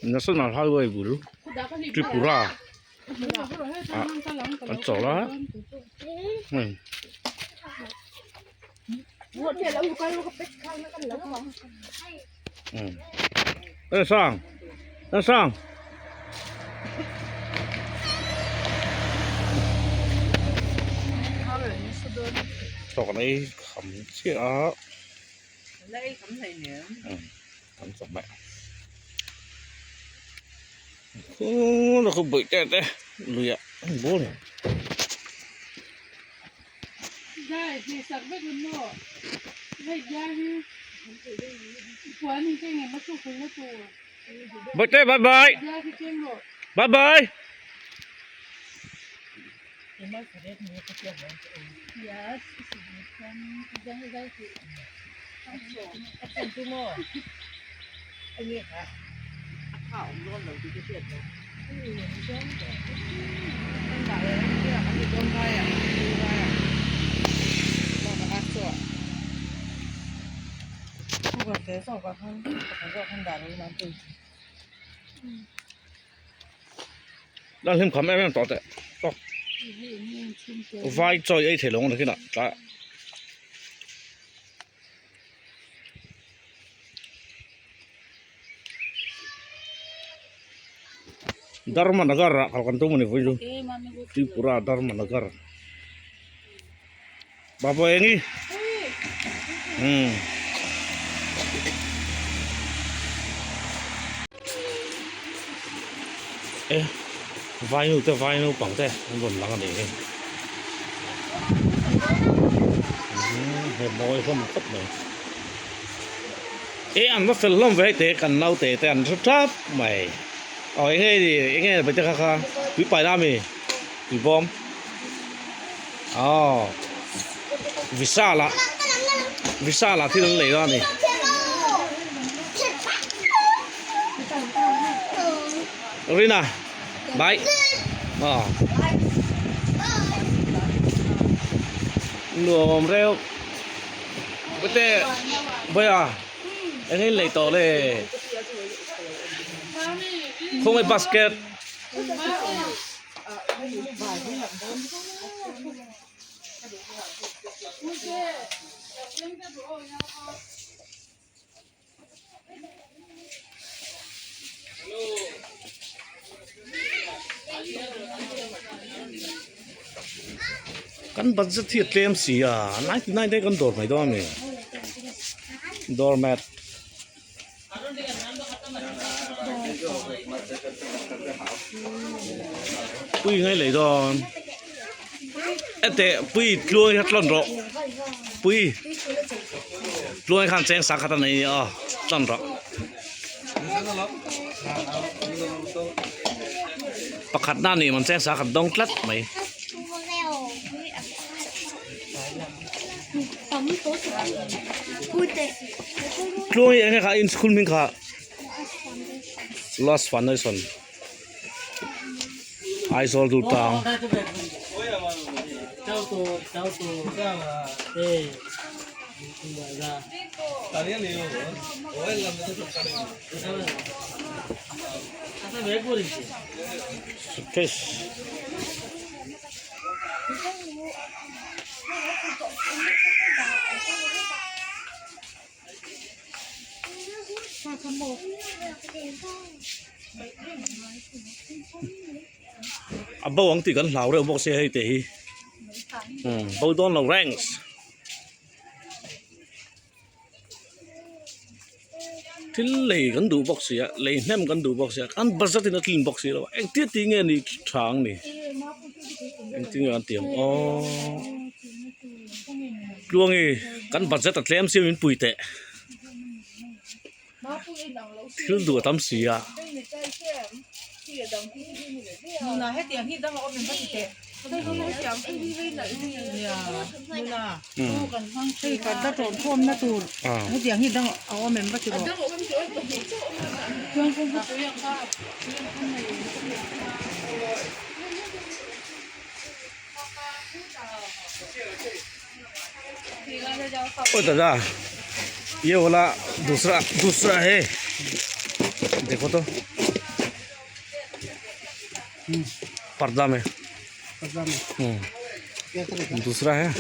National Highway bul Tripura ah an chawl a hei. Sang sang chaw kan ei kham chiah a kan chawhmeh khaw laka bawih te te lui ah an bawr a. Bawihte bye bye bye bye. Lan hlim kham em em tawh teh tawk vai chaw ei thei lo ang nakinah tlaiah. Dharma Nagar ah kal kan tum a ni vawi chu Tripura Dharma Nagar Babu eng hi umm e vai nu te vai naupang te an rawn lang a ni hi umm he mawi hlawm khawp mai. E an va fel hlawm ve hei te kan naute te an hre tap mai aw eng nge ni eng nge paite kha kha tui pai na ami tui bawm aw visal ah visal ah thil an lei dawn a ni. Rina bye aw nuam reuh. Pute Bawia eng in lei tawh le khawngaih basket Kan budget hi a tlem si a 99 te kan dawr mai dawn a ni door mat. Pui ngai lei dawn ete pui tluang hi tlawn rawh pui tluang khan cheng sang khat a nei a tlawn rawh pakhat na ni man cheng sang khat dawng tlat mai. Tluang hi eng nge kha in school hming kha Lost Foundation Aizawl Dultlang. Suitcase. A bo ang tih kan hlau reuh bawk sia hei te hi umm bo dawn lo ranks. Thil lei kan duh bawk si a lei hnem kan duh bawk si a an budget in a tlin bawk si lo a engtia tih nge ni tha ang ni engtin nge an tih ang aw tluangi kan budget a tlem sia min pui teh thil duh a tam si a. Oi dada. ये वाला दूसरा दूसरा है देखो तो पर्दा में पर्दा में क्या करेगा दूसरा है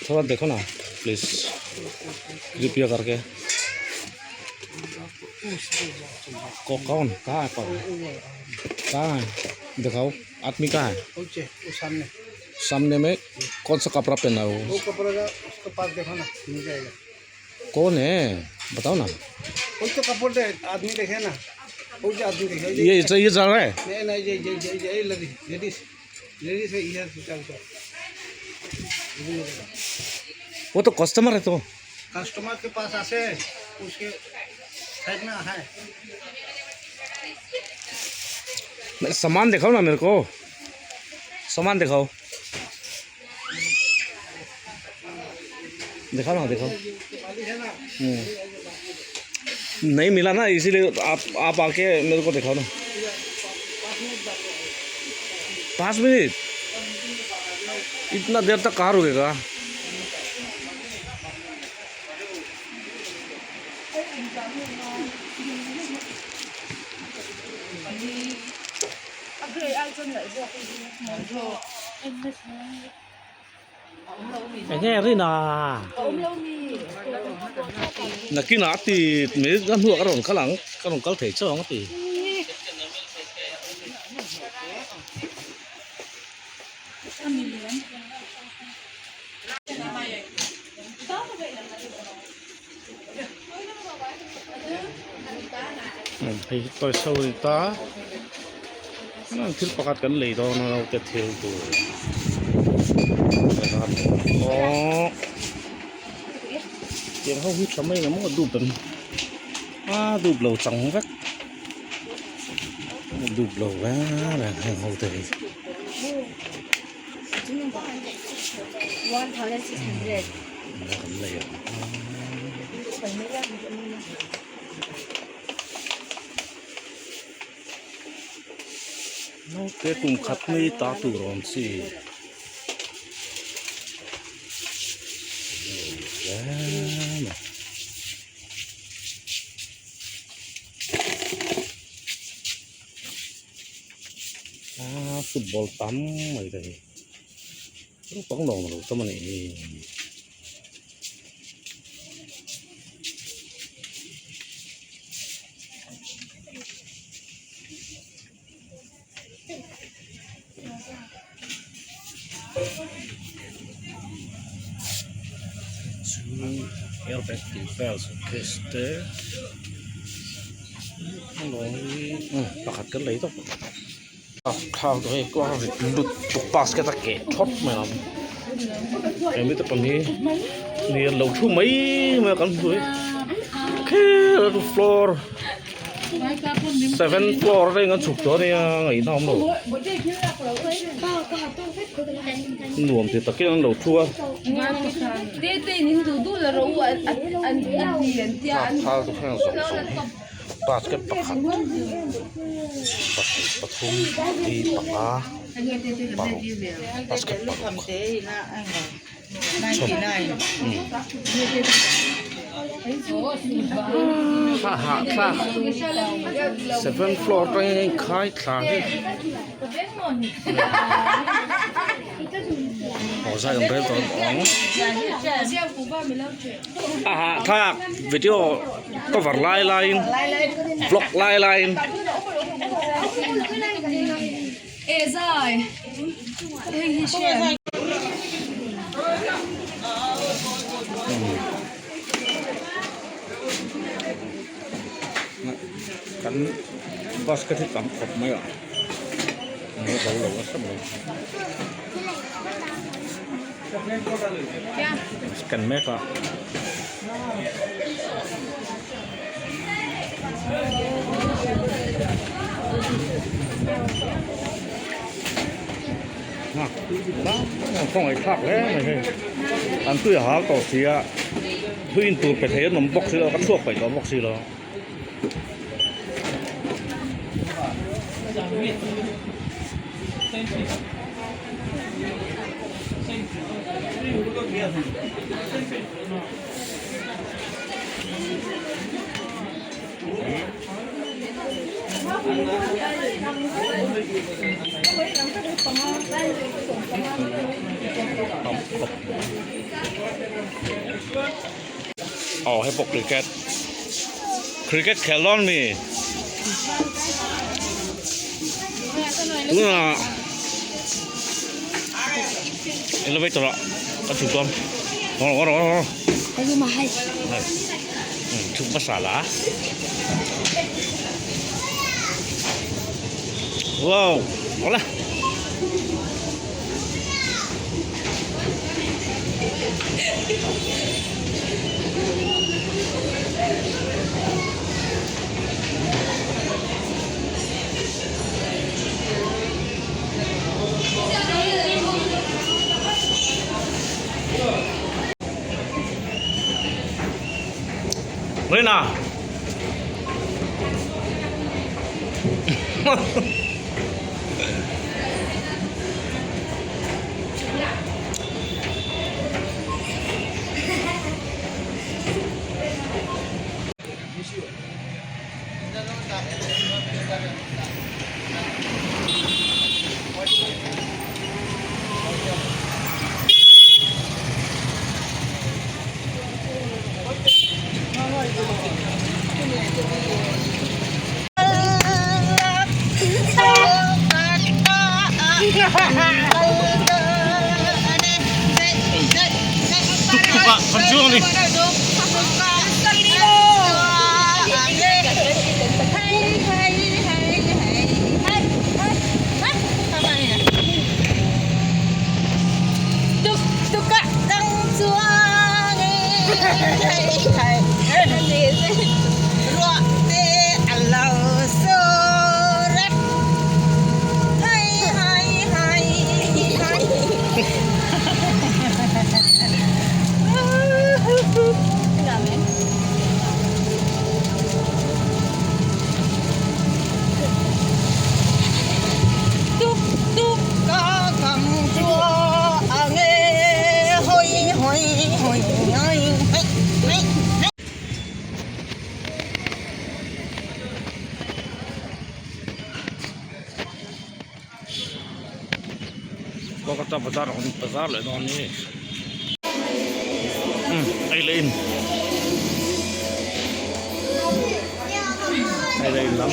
थोड़ा देखो ना प्लीज कृपया करके को कौन कहाँ है पर कहाँ है दिखाओ आदमी कहाँ है ऊंचे वो सामने सामने में कौन सा कपड़ा पहना है वो वो कपड़ा का उसके पास देखो ना मिल जाएगा कौन है बताओ ना वो तो कपड़े आदमी देखे ना वो जो आदमी देखे ये ये जा रहा है नहीं नहीं ये ये ये ये ladies ladies ladies है इधर से चल चल वो तो कस्टमर है तो कस्टमर के पास आसे उसके साइड में है नहीं, सामान दिखाओ ना मेरे को सामान दिखाओ दिखाओ ना दिखाओ हम्म। नहीं मिला ना इसीलिए आप आप आके मेरे को दिखाओ ना पाँच मिनट इतना देर तक कहाँ रुकेगा Enge rina nakina ti me kan hnuah ka rawn kal ang ka rawn kal thei chauh ang a ti. Hei hi toys ho a ni ta thil pakhat kan lei dawn a naute thil tur aww tiang ho hi tha mai ang maw a dup em a dup lo chang vek a dup lo reng reng heng ho te hi. Kan lei ang. Naute kum khat mai ta tur awm chi a football tam mai te hi naupang nuam lo tam a nih hi. Chu airbag tih vel suitcase te pakhat kan lei tawp a thlalak te hi kuang rit lutuk basket a keh thawt mai ang hemi te pahnih hi ni an lo thu mai mai a kan hmu hi khel a floor seven floor te in an chhuk tawh a nia ngaihna a awm lo nuam ti takin an lo thu a thal te hian zawng zawng hi basket pakhat pahnih pathum pali panga paruk basket paruk a hahthlak seven floor atangin a inkhai thla hi aw zai awm rel tawh ang a hahthlak video cover lai laiin vlog lai laiin. Kan basket hi tam khawp mai a ni zo lo nasa mai scan mek a. Khawngaih thlak hle mai hei an tui a hal tawh si a tui in tur pe thei an awm bawk si lo ka chhuak paih tawh bawk si lo. Aw hei pawh cricket cricket khel dawn mi tunah elevator ah ka chhuk dawn aw aw aw chhuk hmasa la wow awle. Rina. Tuk tuk ah kan chuang a ni. Kolkata bazar awm bazar leh dawn ni umm ei leh in ei leh in lam.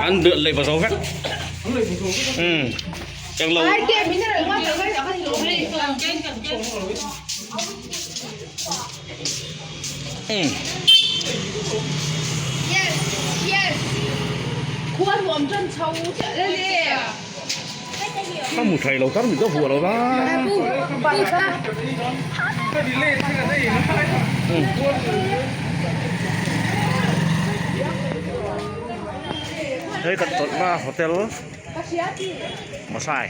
An leh zo vek umm englo umm. Ka hmu thei lo tar mit ka vuah lo va. Hei kan tawlhna hotel Masai.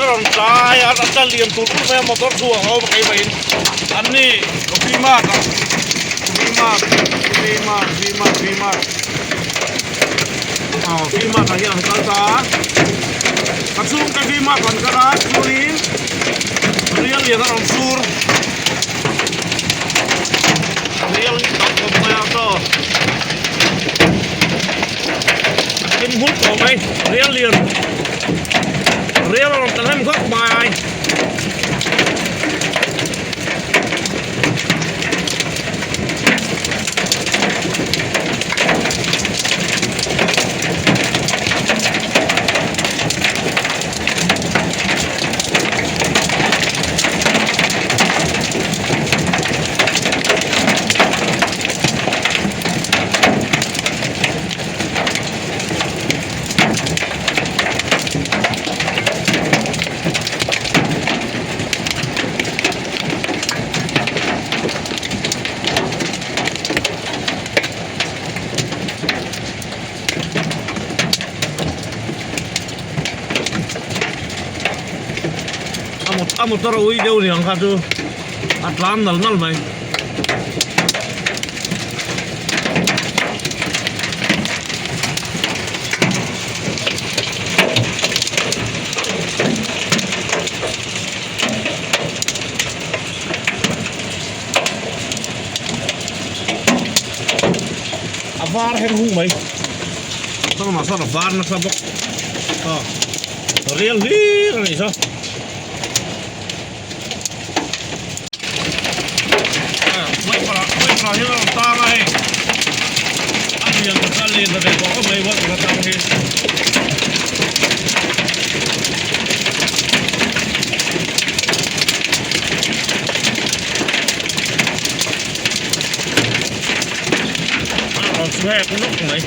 rawn tlai a a tla lian tur tur mai a motor chhuak a awm a keimahin an ni V mart ah V mart V mart V mart V mart aw V mart ah hian an kal ta a ka chhungte V mart an kal a chuanin rial lian a rawn sur rial hi tam khawp mai a chaw a thim hmur tawh mai rial lian rial a rawn tla hnem khawp mai. A motor a ui deuh ni ang kha chu a tlan nal nal mai. A var her hung mai sawn ah sawn a var nasa bawk aw rial hlir a nih saw. Wiper ah wiper ah hian a rawn tang a hei a lian ta chuan lian ta ve tawh khawp mai wiper atang hi. A rawn chhek nawk mai.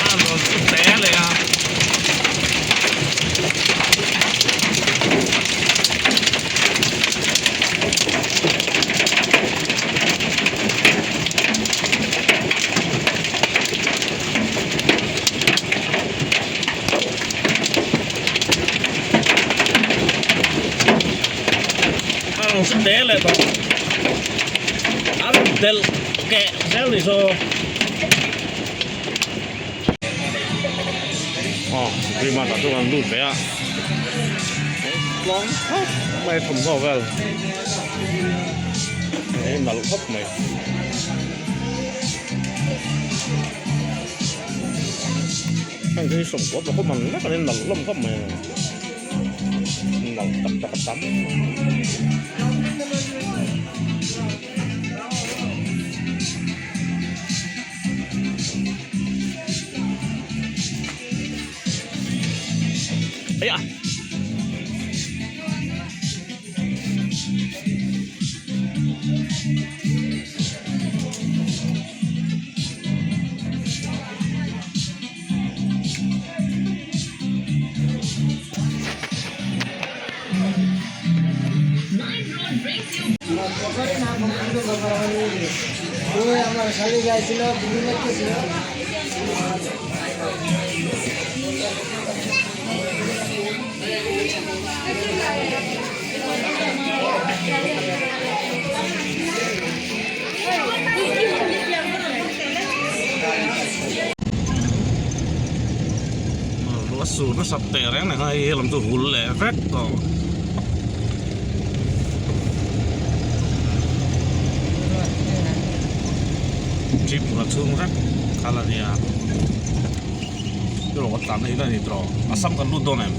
A rawn chu hle leh a. A rawn chu hle leh tawh. A rawn delh keh zel ni saw. Aw Green ah chuan an lut ve a tlawng khawp mai thawmhnaw vel hei nalh khawp mai. Heng hi sawmkua pakhat man vek an nalh hlawm khawp mai nalh tak tak a tam. Ây à. Ruah sur nasa teh reng reng a hei helam chu hul leh vek tawh. Tripura chhung vek kal a nia tiraw kan tlan na hi a ni tiraw Assam kan lut dawn em?